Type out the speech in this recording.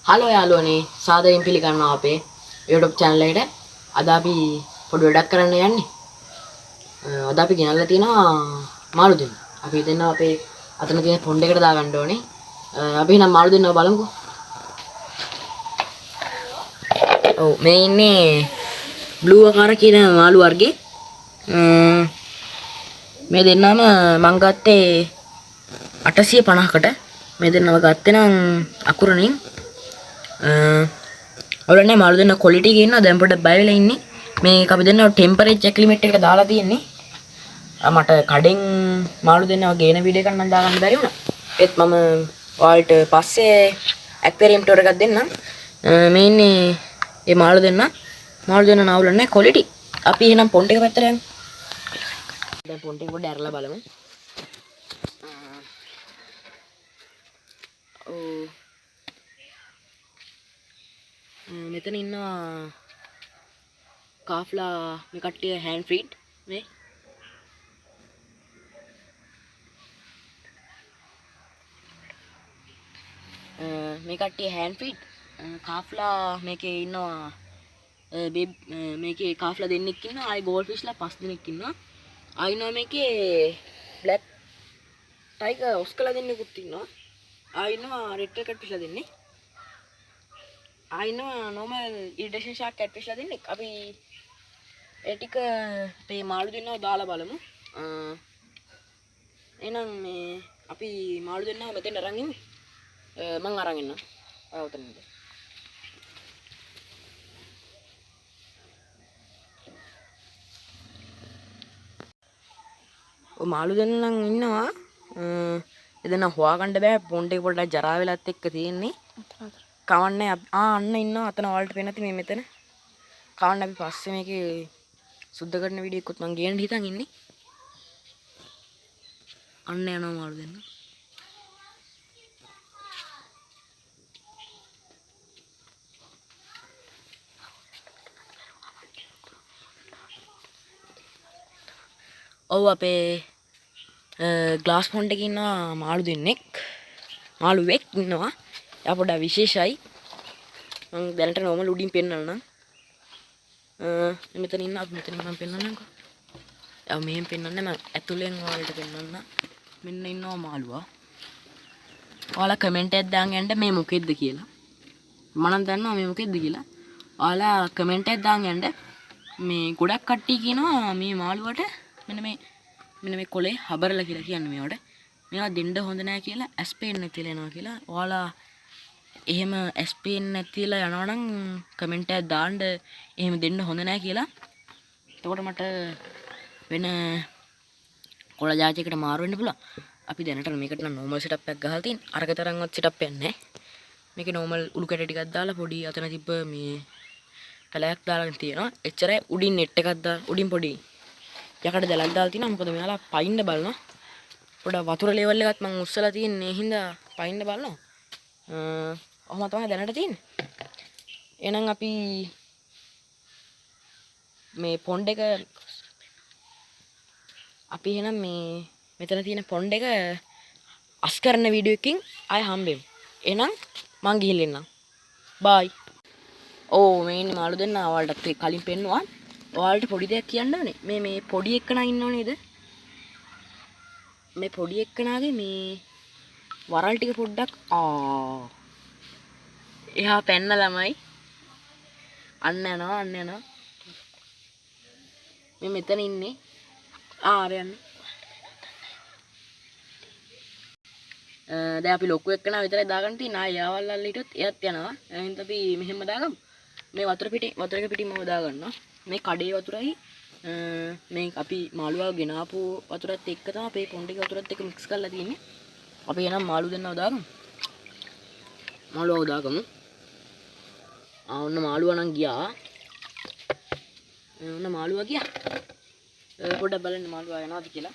Hello යාළුවනේ, සාදරයෙන් පිළිගන්නවා අපේ YouTube channel එකට. අද අපි පොඩි වැඩක් කරන්න යන්නේ. අද අපි ගෙනල්ලා තියෙනවා මාළු දෙන්න. අපි දෙන්නා අපේ අතන තියෙන පොන්ඩ් එකට දාගන්න ඕනේ. අපි එහෙනම් මාළු දෙන්නව බලමුකෝ. ඔව්, මේ ඉන්නේ බ්ලූ ආකාර කියන මාළු වර්ගේ. මේ දෙන්නම මං ගත්තේ 850කට. මේ දෙන්නව ගත්තේ නම් අකුරණින්. ඔයාලා නෑ මාළු දෙන්න ක්වොලිටි එක ඉන්නවා. දැන් පොඩ්ඩක් බය වෙලා ඉන්නේ. මේක අපි දෙන්නව ටෙම්පරේචර් ඇක්ලිමේට් එකට දාලා තියෙන්නේ. මට කඩෙන් මාළු දෙන්නව ගේන වීඩියෝ එකක් නම් දාගන්න බැරි වුණා. ඒත් මම ඔයාලට පස්සේ ඇක්වේරියම් ටූර් එකක් දෙන්නම්. මේ ඉන්නේ මේ මාළු දෙන්න. මාළු දෙන්න නාවුල නෑ ක්වොලිටි. අපි එහෙනම් පොන්ට් එක පැත්තට යමු. දැන් පොන්ට් එක පොඩ්ඩක් ඇරලා බලමු. ඔව්. මෙතන ඉන්නවා කාෆ්ලා මේ කට්ටිය හෑන්ඩ් ෆීඩ් මේ. මේ කට්ටිය හෑන්ඩ් ෆීඩ්. කාෆ්ලා මේකේ ඉන්නවා. මේකේ කාෆ්ලා දෙන්නෙක් ඉන්නවා. ආයි ගෝල්ඩ් ෆිෂ්ලා 5 දෙනෙක් ඉන්නවා. ආයි ඉන්නවා මේකේ බ්ලැක් ටයිගර් ඔස්කලා දෙන්නෙකුත් ඉන්නවා. ආයි ඉන්නවා රෙඩ් ටේල් කැට්ෆිෂ්ලා දෙන්නෙක්. ආයි ඉන්නවා නෝමල් ඉරිඩේෂන් ෂාක් කැට්ෆිෂ්ලා දෙන්නෙක්. අපි ඒ ටික මේ මාළු දෙන්නව දාලා බලමු. එහෙනම් මේ අපි මාළු දෙන්නව මෙතෙන් අරන් ඉමු. මං අරන් එන්නම්. ඔයා උතන ඉන්න. ඔය මාළු දෙන්න නම් ඉන්නවා. ඒ දෙන්න හොයාගන්න බෑ. පොන්ඩ් එක පොඩ්ඩක් ජරා වෙලත් එක්ක තියෙන්නේ. කවන්නේ අන්න ඉන්නවා. අතන ඔයාලට පේන ඇති මේ මෙතන. කවන්නේ අපි පස්සේ මේකේ සුද්ධ කරන වීඩියෝ එකකුත් මං ගේන්න හිතන් ඉන්නේ. අන්න යනවා මාළු දෙන්න. ඔව්, අපේ ග්ලාස් පොන්ඩ් එකේ ඉන්නවා මාළු දෙන්නෙක්. මාළුවෙක් ඉන්නවා. එයා පොඩ්ඩක් විශේෂයි. මං දැනට නෝමල් උඩින් පෙන්නන්නම්. මෙතන ඉන්න අපි මෙතනින් මං පෙන්නන්නම්කෝ. එයා මෙහෙම පෙන්නන්නේ මං ඇතුලෙන් ඔයාලට පෙන්නන්න. මෙන්න ඉන්නවා මාළුවා. ඔයාලා කමෙන්ට් එකක් දාන් යන්න මේ මොකෙද්ද කියලා. මම නම් දන්නවා මේ මොකෙද්ද කියලා. ඔයාලා කමෙන්ට් එකක් දාන් යන්න. මේ ගොඩක් කට්ටිය කියනවා මේ මාළුවට මෙන්න මේ කොලේ හබරලා කියලා කියන්නේ මේවට. මේවා දෙන්න හොඳ නෑ කියලා, ඇස් පේන්නේ නැතිලා යනවා කියලා. ඔයාලා එහෙම ඇස් පේන්නේ නැතිලා යනවා නම් කමෙන්ට් එකක් දාන්න එහෙම දෙන්න හොඳ නෑ කියලා. එතකොට මට වෙන කොළ ජාතියකට මාරු වෙන්න පුළුවන්. අපි දැනට මේකට නම් නෝමල් සෙටප් එකක් ගහලා තියෙන. අරක තරම්වත් සෙටප් එකක් නෑ. මේකේ නෝමල් උළු කැට ටිකක් දාලා පොඩි අතන තිබ්බ මේ පැලයක් දාලා තියෙනවා. එච්චරයි. උඩින් නෙට් එකක් දාලා උඩින් පොඩි යකඩ දැලක් දාලා තිනවා. මොකද මෙයාලා පයින්න බලනවා. පොඩ වතුර ලෙවල් එකත් මං උස්සලා තියෙන්නේ. ඒ හින්දා පයින්න බලනවා. ඔහොම තමයි දැනට තියෙන්නේ. එහෙනම් අපි මේ පොන්ඩ් එක අපි එහෙනම් මේ මෙතන තියෙන පොන්ඩ් එක අස් කරන වීඩියෝ එකකින් ආයෙ හම්බෙමු. එහෙනම් මං ගිහින් එන්නම්. බයි. ඔව්, මේ ඉන්නේ මාළු දෙන්න. ඔයාලටත් ඒ කලින් පෙන්නුවා. ඔයාලට පොඩි දෙයක් කියන්න ඕනේ. මේ පොඩි එක්කනා ඉන්නව නේද? මේ පොඩි එක්කනාගේ මේ වරල් ටික පොඩ්ඩක් එහා පැන්න ළමයි. අන්න යනවා, අන්න යනවා. මේ මෙතන ඉන්නේ. අර යන්නේ. දැන් අපි ලොකු එක්කනා විතරයි දාගන්න තියෙන්නේ. ආයෙ යාවල් අල්ල හිටියොත් එයත් යනවා. එහෙනම් අපි මෙහෙම දාගමු. මේ වතුර පිටි, වතුර එක පිටින්ම දාගන්නවා. මේ කඩේ වතුරයි, මේ අපි මාළුවා ගෙනාපු වතුරත් එක්ක තමයි අපේ පොන්ඩ් එකේ වතුරත් එක්ක මික්ස් කරලා තියෙන්නේ. අපි එහෙනම් මාළු දෙන්නව දාගමු. මාළුවව දාගමු. ඔන්න මාළුවා නම් ගියා. ඔන්න මාළුවා ගියා. පොඩ්ඩක් බලන්න මාළුවා යනවාද කියලා.